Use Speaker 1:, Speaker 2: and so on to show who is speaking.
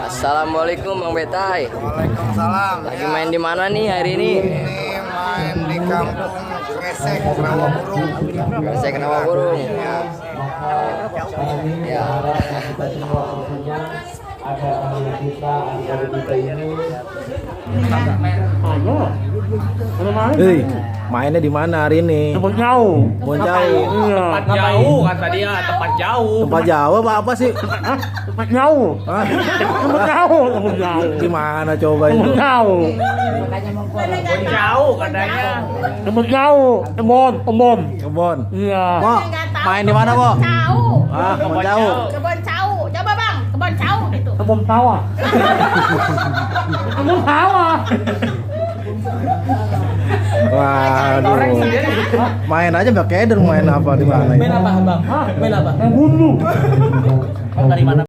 Speaker 1: Assalamualaikum Bang Betai.
Speaker 2: Waalaikumsalam.
Speaker 1: Lagi main di mana nih hari ini?
Speaker 2: Ini main di kampung Kresek, Rawaburung.
Speaker 1: Saya kenapa burung? Ya.
Speaker 3: Hei, mainnya di mana hari ini?
Speaker 4: Tempat jauh.
Speaker 3: Tempat jauh.
Speaker 4: Iya.
Speaker 5: Tempat jauh kata dia, tempat jauh.
Speaker 3: Tempat jauh apa sih?
Speaker 4: Hah? Tempat jauh.
Speaker 3: Hah?
Speaker 4: Tempat jauh. Tempat jauh.
Speaker 3: Gimana coba
Speaker 4: Tempat
Speaker 3: itu?
Speaker 4: jauh.
Speaker 5: Tempat jauh katanya.
Speaker 4: Tempat jauh. Kebon. Kebon.
Speaker 3: Kebon.
Speaker 4: Iya.
Speaker 3: Kok main di mana, Bo?
Speaker 6: Tahu.
Speaker 3: Ah, kebon jauh.
Speaker 6: Kebun tahu. Coba Bang, kebun tahu gitu.
Speaker 4: Kebun sawah. Kebun sawah.
Speaker 3: Waduh. Main aja Mbak Keder, main apa di mana?
Speaker 5: Main apa, Bang? Main apa?
Speaker 4: Main gundu.
Speaker 5: Dari mana?